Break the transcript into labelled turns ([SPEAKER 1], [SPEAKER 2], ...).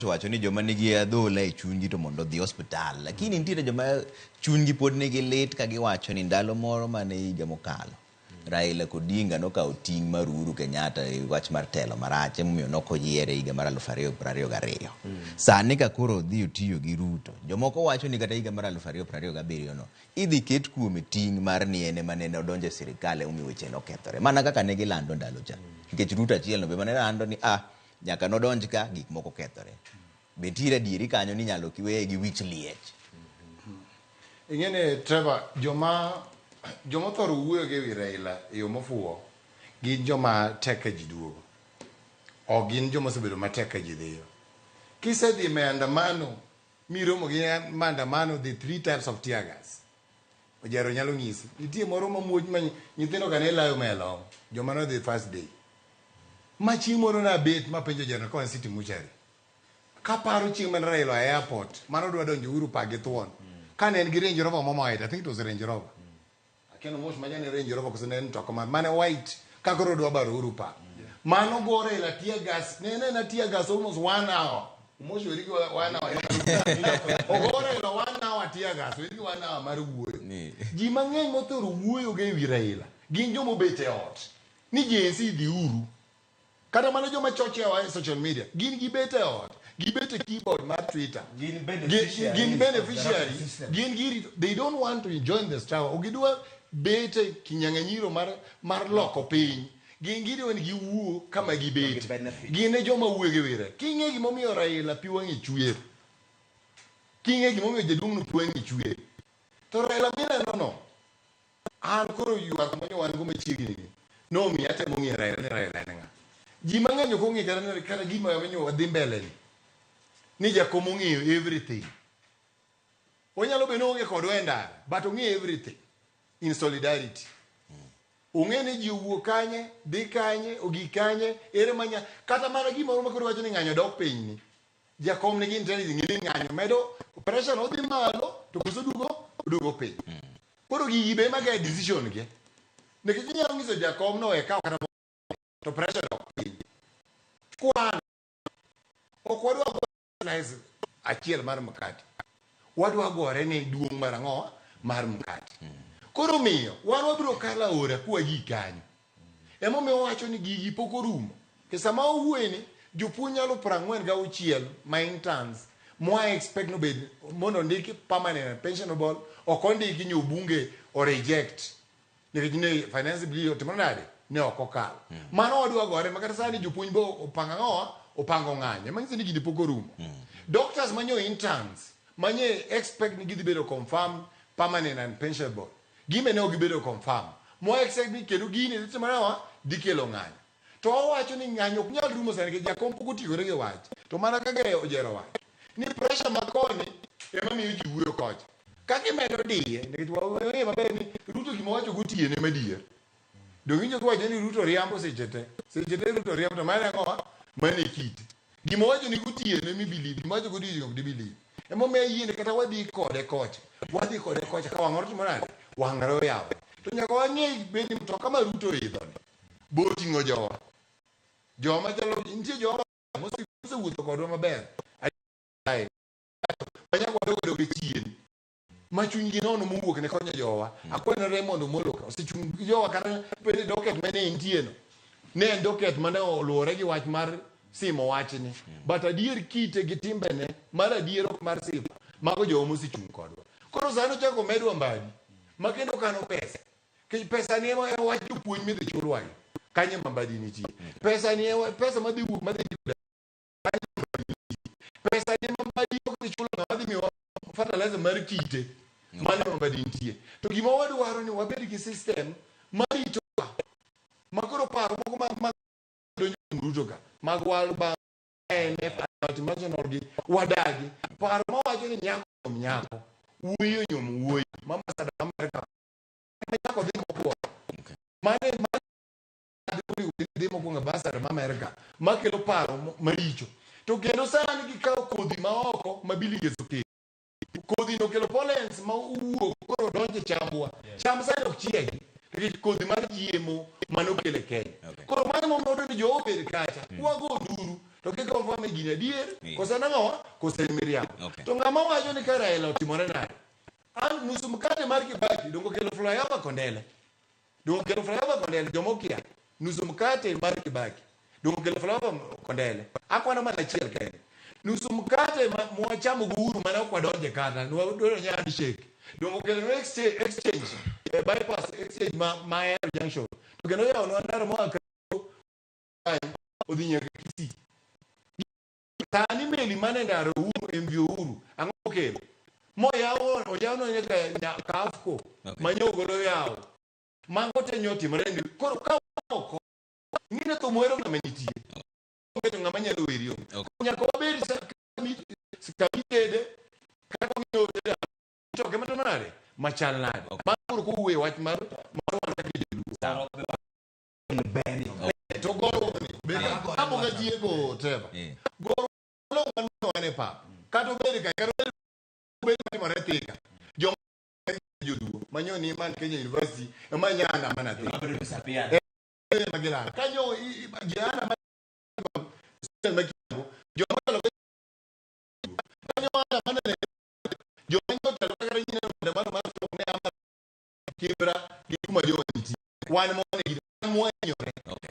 [SPEAKER 1] Wacho ni joma nigi adhola e chunygi to mondo odhi osiptal, lakini nitiere joma chunygi pod nigi lit ka giwacho ni ndalo moro mane higa mokalo Raila Odinga nokawo ting' mar Uhuru Kenyatta e wach mar telo marach, emomiyo nok oyiere higa mar 2022. Sani ka koro odhi otiyo gi Ruto, jomoko wacho ni kata higa mar 2027 no idhi ket kuome ting' mar ni en ema nene odonjo e sirikal, emomiyo weche nokethore mana kaka ne gilando ndalo cha, nikech Ruto achiel no be mane lando ni ah, nyaka nodonj ka gik moko kethore. Be nitiere adieri kanyo ni inyalo weye gi wich liech?
[SPEAKER 2] Ing'e ni Trevor, joma othoro wuoyo gi ewi Raila e yo mofuwo gin joma tek ka ji duogo. Ok gin joma osebedo matek ka ji dhiyo. Kisedhi e maandamano miromo gi maandamano, the three types of tear gas. Ojaro nyalo nyisi. Nitie moro mamuoch ma nyithindo ka ne layo ma e long. Joma nodhi first day. Ma chieng' moro nabet mapenjo Ojaro ka wan City Mortuary. Kaparo chieng' mane Raila oa e airport, mane odwa donjo Uhuru Park gi thuon. Kane en gi Range Rover mo white, I think it was a Range Rover. Akia ni Omosh macha ne Range Rover koso ne en mtoka mane white ka koro odwa baro Uhuru Park. Mano go Raila tear gas, ne en ena tear gas almost one hour. Omosh weri gi one hour. Ogo Raila one hour tear gas, weri gi one hour mar wuoyo. Ji mang'eny mothoro wuoyo go ewi Raila gin joma obet e ot. Ni Gen Z dhi uru. Kata mana joma chochewa e social media gin gibet e ot, gibet e keyboard mar Twitter.
[SPEAKER 3] Gin beneficiary
[SPEAKER 2] Gin beneficiary,
[SPEAKER 3] of the system.
[SPEAKER 2] Gin girito. They don't want to join the struggle. Ok gidwa bet e kinyang'anyiro mar loko piny. Gin gidwa ni giwuo kama gibete.
[SPEAKER 3] Gi benefit.
[SPEAKER 2] Gin e joma wuoyo gi wire. King'e gimomiyo Raila pi wang'e chwer. King'e gimomiyo jaduong' no pi wang'e chwer. To Raila mineno no, an koro ywak manyo wan go machiegni ni nomiyo atemo ng'eyo Raila ni Raila en ng'a. Ji mang'eny ok ong'eyo kata ni kata gima manyo wadhi mbele ni. Ni jakom ong'eyo everything. Onyalo bedo ni oonge kodwa e ndara, but ong'eyo everything in solidarity. Ong'e ni ji owuok kanye, dhi kanye, ogik kanye, ere manya kata mana gimoro ma koro wacho ni ng'anyo dok piny ni. Jakom nigi intelligence, ng'e ni ng'anyo medo pressure no dhi malo to koso duogo piny. Koro gigi be ema gae decision gi. Nikech inyalo nyiso jakom no we kaw kata to pressure dok piny. Kwan ok wadwa go slice achiel mar mkate. Wadwa gore ni duong' mar ang'o? Mar mkate. Koro miyo wan wabiro kalo aora kwagi kanyo. Emomiyo wawacho ni gigi pok orumo. Ke sama owuoye ni jopuonj nyalo 46 ma interns mwa expect no bed mondo ondiki permanent and pensionable ok ondiki nyo bunge o reject nikech ne finance bill otimore nade ne ok okalo. Mano wadwa gore ma kata sani jopuonj bo opango ang'owa opango ng'anyo manyiso ni gini pok orumo. Doctors manyo interns manye expect ni gidhi bedo confirmed permanent and pensionable gime ne ok gibedo confirm mwa expect ni kendo gini dhi timo nang'o dhi kelo ng'anyo to wawacho ni ng'anyo ok nyal rumo sani nikech jakom pok otiekore gi wach to mana kaka ojero wacho ni pressure ma koni ema miyo ji wuoyo kocha kaka imedo diye nikech wang'eyo maber ni Ruto gima owacho gotieno ema adier. Donge iwinjo kiwacho ni Ruto riambo seche te? Seche te Ruto riambo to mano ang'o? Mano e kite. Gima owacho ni gotieno ema ibelieve, gima owacho godiochieng' ok dibelieve. Emomiyo ayiene kata wadhi kode kocha, wadhi kode kocha ka wang'ore timo nade? Wang'ore oyawore. To nyaka wang'e bende mtoka ma Ruto oidho ni bo oting'o jowa. Jowa machalo nitie jowa mosewuotho kodwa maber. Aye. Ma nyaka wadog adoga chien. Ma chunygi nono mowuok ne konyo jowa. Akwano Raymond Omolo ka osechung' gi jowa kata bende docket mane entie no. Ne en docket mane oluwore gi wach mar simo wachni. But adier kite gi timbene mar adier ok mar sifa. Mago jowa mosechung' kodwa. Koro sani ochako omedwa mbadi ma kendo kano pesa. Nikech pesa ni ema en wach jopuonj midhi chulwagi. Kanyo ema mbadi nitie. Pesa ni ema pesa madhi wuok madhi pesa ni ema mbadi ok dhi chulo ng'ama dhi miyowa fertilizer mar kite. Mano ema mbadi nitie. To gima wadwaro ni wabed gi system maritowa. Ma koro paro moko ma donjo kuom Ruto ka mag World Bank, IMF, multinational gi wadagi. Paro mawacho ni nyako onyuom nyako, wuoyi onyuom wuoyi, ma ambassador ma Amerka ma nyako dhi mokwongo. Mane mane dhi mokwongo ambassador ma Amerka makelo paro maricho. To kendo sani gikawo kodhi ma oko ma Bill Gates okelo. Kodhi no kelo pollens ma owuok koro donjo e chambwa. Cham sani ok chiegi nikech kodhi mar GMO mane okel e Kenya. Koro mano emomiyo wadwa ni jowa obed kacha. Wago nduru. To ki confirm gini adier,
[SPEAKER 1] Yeah.
[SPEAKER 2] koso en ang'owa, koso en miriambo.
[SPEAKER 1] Okay.
[SPEAKER 2] To ng'ama wacho ni ka Raila otimore nade? An nusu mkate mar Kibaki dongo kelo flyover Kondele. Dongo kelo flyover Kondele joma okia. Nusu mkate mar Kibaki dongo kelo flyover Kondele. Akwano mana achiel kende. Nusu mkate ma mwachamo go Uhuru mane ok wadonje kata nwadwaro ni handshake. Dongo kelo exchange, exchange bypass exchange ma Ahero Junction. To kendo yawonwa ndara moa kae odhi nyaka Kisii. Sani meli mane ndara Uhuru MV Uhuru ang'o okelo? Moyawo oyawo nyaka Kafco
[SPEAKER 1] Okay.
[SPEAKER 2] manyogolo yawo. Mago te nyotimore ni koro ka oko ng'ine thum wero ng'ama nitie. Onge to ng'ama nyalo weri onge.
[SPEAKER 1] Okay.
[SPEAKER 2] Nyaka wabed kamitede kaka wang'iyo tedo choke matimo nade machal nade.
[SPEAKER 1] Okay.
[SPEAKER 2] Mano koro kowuoyo e wach mar wan kaka joluo. To goruokni be kapok atieko Trevor.
[SPEAKER 1] Eh.
[SPEAKER 2] Goruok wan wan e pap. Kata obed ka kata obed matimore Thika. Joma joluo manyo ni man Kenya University ema nyana mana Thika. Ema gilal. Kanyo giana ma ma Kiambu, joma telo kanyo ana mana ne joma nyotelo kata nyine maandamano mar fuok ne ama Kibra gi kuma joma nitie. Wan mwane gi wan mwahinyore.
[SPEAKER 1] Okay.